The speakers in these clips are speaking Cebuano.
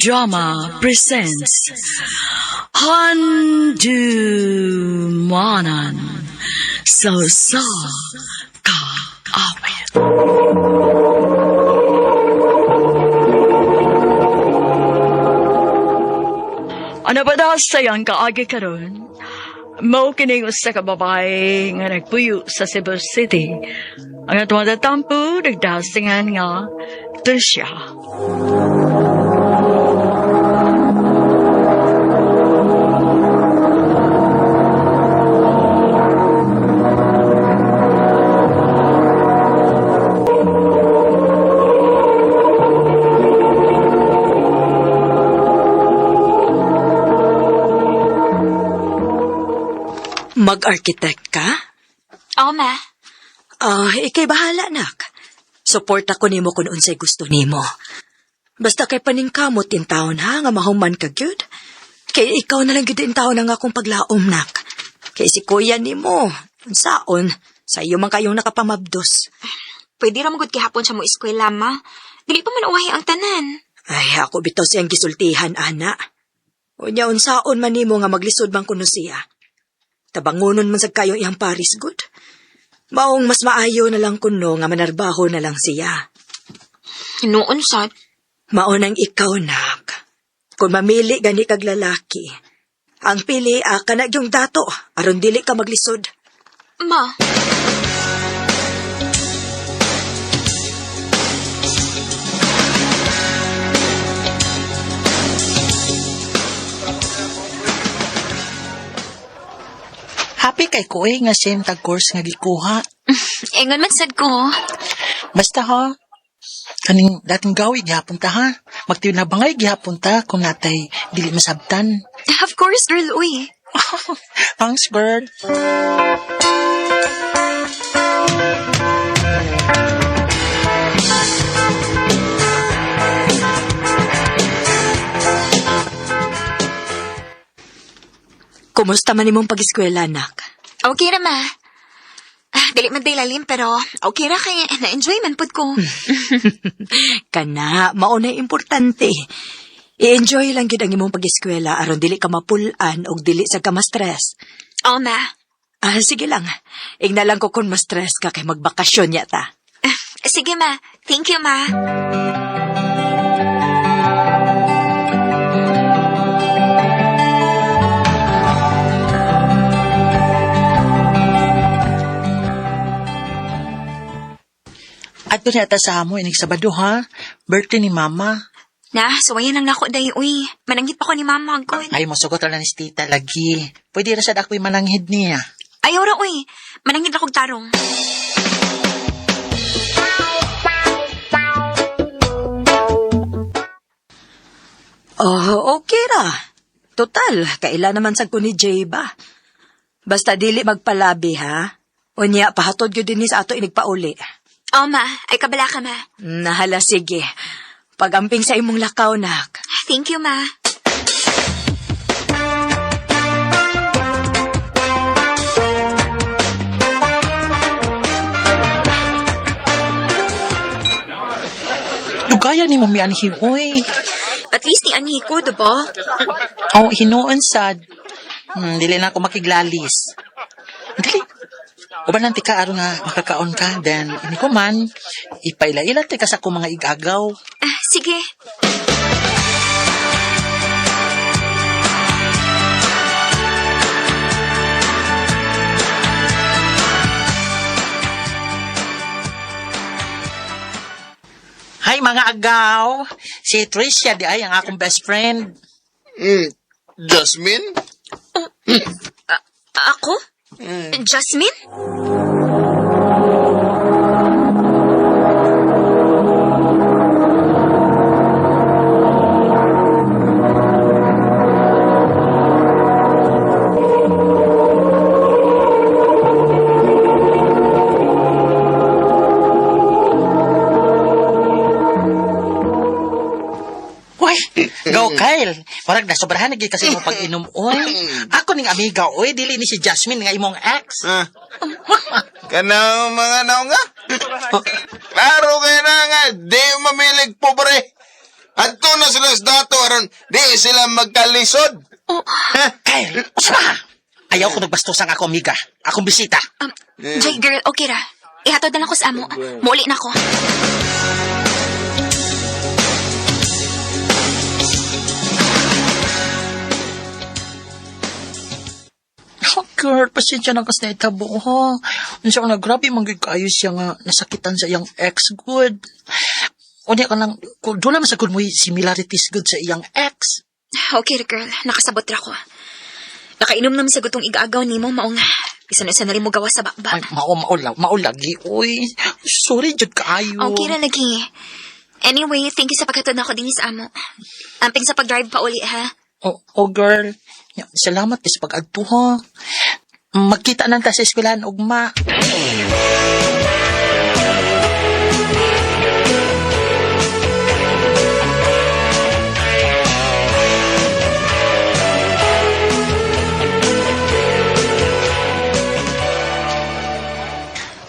Drama presents Handumanan sa sa Kaawit. Ano ba da sayang kaagi karon? Mao kining usa ka babae nga nagpuyo sa Cebu City. Ang atong tatampo nagdasingan nga Tricia. Mag-architect ka? Oo, ma. Ah, ikay bahala, nak. Support ako nimo kung unsay gusto nimo. Basta kay paningkamot in taon ha, nga mahuman ka gyud. Kay ikaw na lang gyud in taon ang akong paglaom, nak. Kay si kuya nimo, unsaon, sa iyo man kayong nakapamabdos. Pwede ra magud gihapon sa mo eskwela, ma. Dili pa man uwahi ang tanan. Ay, ako bitaw siyang gisultihan, ana. Unya unsaon man nimo nga maglisod man kuno siya. Tabangonon man sad kayong iyang Paris good. Maong mas maayo na lang kuno nga manarbaho na lang siya. Noon sad. Maunang ikaw, nak. Kung mamili gani kag lalaki, ang pili a kana yung dato aron dili ka maglisod. Ma, Happy kay ko eh, nga same tag course nga gikuha. ingon man sad ko. Basta ha, kaning dating gawi gihapon ta ha. Magtinabangay gihapon ta kung natay dili masabtan. Of course, girl, uy. Thanks, girl. Kumusta man imong pag-eskwela, nak? Okay ra, ma. Ah, dili man day lalim, pero okay ra kay na-enjoy man pud ko. Kana, mao na importante. I-enjoy lang gyud ang imong pag-eskwela aron dili ka mapul-an og dili sa ka ma-stress. Oo, ma. Ah, sige lang. Igna lang ko kung ma-stress ka kay magbakasyon yata. Sige, ma. Thank you, ma. Adto niya ta sa amo inig Sabado ha. Birthday ni mama. Na, suwayan lang nako day, uy. Mananghit pa ko ni mama, good. Ay mosugot ra ni si tita lagi. Pwede ra sad ako'y mananghid niya. Ayaw ra, uy. Mananghit ra kog tarong. Oh, okay ra. Total, kaila naman sad ko ni Jay ba? Basta dili magpalabi, ha? Unya, pahatod gyud dinhi sa ato inigpauli. Oo, ma. Ay, kabala ka, ma. Nahala, sige. Pagamping sa imong lakaw, nak. Thank you, ma. Lugaya ni mami anhi oy. At least ni anhi ko, diba? Oh, hinuon sad. Dili na ako makiglalis. Dili. Uban lang tika aron nga makakaon ka then ini ko man ipaila-ila tika sa akong mga igagaw. Ah, sige. Hi mga agaw. Si Tricia di ay ang akong best friend. Jasmine? Ako? Jasmine? Uy, go Kyle. Parang nasobrahan lagi kasi mo pag-inom oy. Ako ning amiga oy, dili ni si Jasmine nga imong ex. Ah. Kanang mga naong nga? Klaro kaya na nga, di mamilig pobre. Adto na sila sa dato aron di sila magkalisod. Oh, Kyle, usa ba? Ayaw ko nagbastos ang ako amiga. Akong bisita. Jay, girl, okay ra. Ihatod na lang ko sa amo. Muuli na ko. Oh, girl, pasensya na kas na itabo, ha? Unsa ko na, grabe man gyud kaayo siya nga nasakitan sa iyang ex, good. Unya ka lang, kung doon naman sa good mo similarities good sa iyang ex. Okay ra, girl. Nakasabot ra ko. Nakainom naman sa gutong igaagaw nimo maong bisan-usa na rin mo gawa sa bakba. Ay, mao, mao, mao lagi, uy. Sorry, jud kaayo. Okay ra lagi. Anyway, thank you sa paghatod na ako din sa amo. Amping sa pag-drive pa uli, ha? Oh, oh girl. Ya, salamat kay sa pag-adto, ha. Magkita na ta sa eskwelahan, ugma.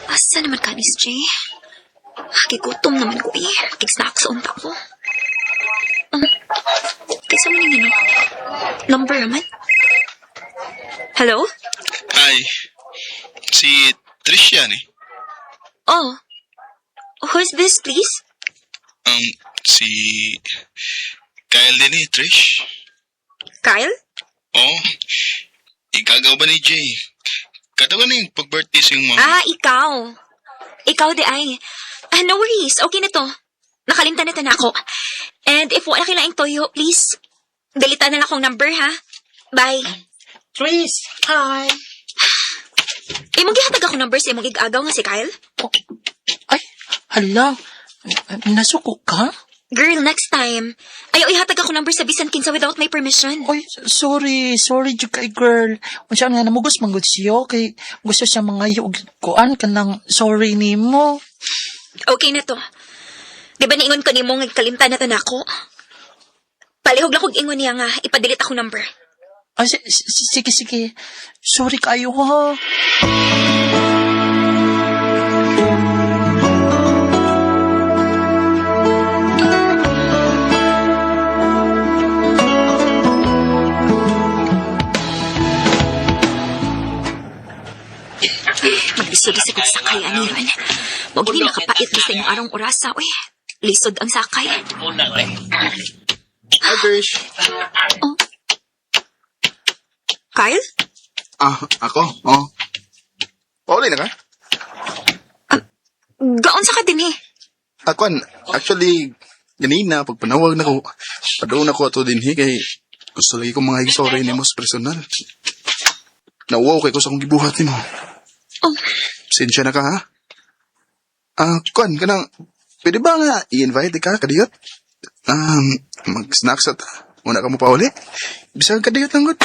Asa naman ka, Miss J? Gigutom naman ko eh. Kigsnack sa unta ko. Kaysa man yung ano? Number naman? Hello? Ay, si Trish yan eh. Oh. Who's this, please? Si Kyle din eh, Trish. Kyle? Oo. Oh, ikagaw ba ni Jay? Katawa na yung pag-birthday sa iyong mama. Ah, ikaw. Ikaw di ay. Ah, no worries. Okay na to. Nakalimtan na to na ako. And if wala kailangang toyo, please, dalitan na lang akong number, ha? Bye. Tris, hi. Imong gihatag ako number sa imong igagaw nga si Kyle? Oh, ay, hala. Nasuko ka? Girl, next time. Ayaw ihatag ako number sa bisan kinsa without my permission. Oy, sorry, sorry jud kay girl. Unsa nga namugos man gud siya kay gusto siya mga og kuan kanang sorry nimo. Okay na to. Di ba niingon ko nimo nga kalimtan na to nako? Palihog lang kog ingon niya nga ipadelete akong number. Ay, sige sige. Sorry kayo ha. Maglisod sa kog sakay ani ron. Mo gini nakapait sa imong arong orasa oy. Lisod ang sakay. Hi, Trish. Kyle? Ah, ako? Oo. Oh. Pauli na ka? Gaon sa ka din eh. Ako, actually, ganina, pag panawag na ko, padoon ako ato din, kay gusto lagi kong mga sorry ni mo sa personal. Nauwaw kay ko sa akong gibuhat nimo. Oh. Pasensya na ka, ha? Ah, kuan, kanang, pwede ba nga i-invite ka, kadiyot? Mag-snacks at muna ka mo pa uli. Bisag kadiyot lang, good.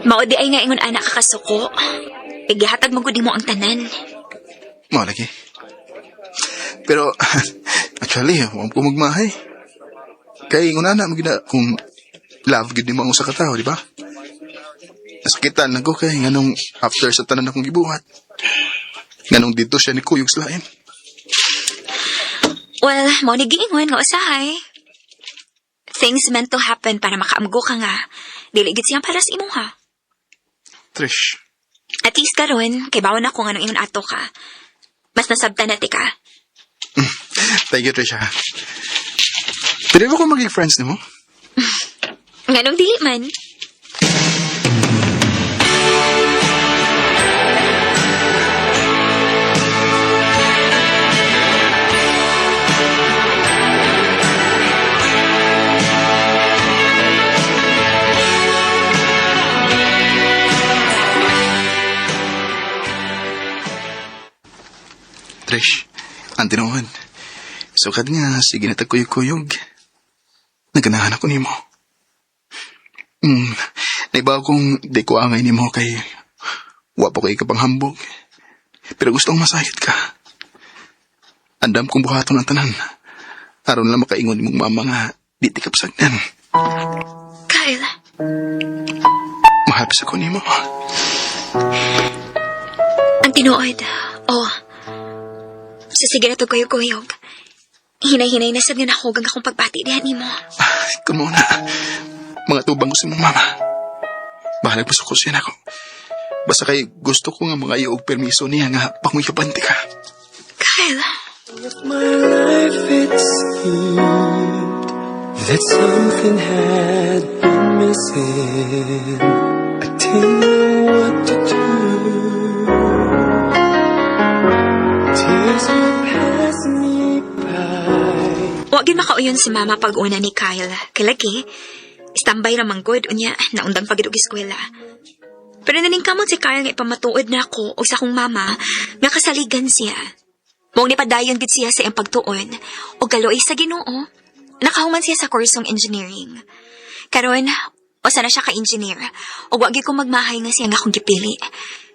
Mao di ay nga ingon anak ka kasuko. Igihatag mo gud nimo ang tanan. Mao lagi. Pero, actually, huwag ko magmahay. Kay nguna na, magina, kung love gid nimo ang usa ka tawo, di ba? Nasakitan na ko kay nganong after sa tanan akong gibuhat. Nganong dito siya ni Kuyog sa lain. Well, mao ni giingon nga usahay. Things meant to happen para makaamgo ka nga. Dili gid siyang para sa imuha. Trish, At least karon kay bawon ako nga nung ingon ato ka. Mas nasabtan na ti ka. thank you, Trish, ha. Pwede ba ko maging friends nimo? Nganong dili man. Trish, ang tinuod. Sukad nga, sige na tagkuyog-kuyog. Naganahan ako nimo. Naiba akong di ko angay nimo kay wa pa ko ikapanghambog. Pero gusto kong masayod ka. Andam kong buhaton ang tanan. Aron lang makaingon imong mama nga di ti kapsagnan. Kyle, Mahal pa sa ko nimo. Ang tinuod, oh. Sa sige na to kuyog-kuyog. Hinay-hinay na sad nga nahugang akong pagbati diha nimo. Kamo na. Mga tubang ko sa imong mama. Bahalag pa ko siya nako. Basta kay gusto ko nga mga og permiso niya nga panguyabante ka. Kyle, If my life it seemed that something had been missing, I didn't know what to do. Tears would pass me by. Wa gyud makauyon si mama pag una ni Kyle. Kalagi, standby ra man gud unya naundang pagid og eskwela. Pero naningkamot si Kyle nga ipamatuod na ako og sa akong mama nga kasaligan siya. Mao nipadayon gid siya sa iyang pagtuon og kaluoy sa Ginoo. Nakahuman siya sa kursong engineering. Karon, usa na siya ka engineer ug wa gyud ko magmahay nga siya nga akong gipili.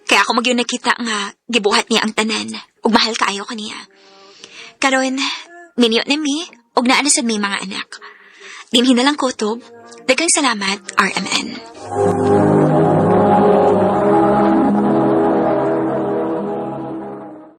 Kaya ako magyud nakita nga gibuhat niya ang tanan ug mahal kaayo ko niya. Karon, minyo na mi ug naa na sad mi mga anak. Dinhi na lang kutob. Daghang salamat, RMN.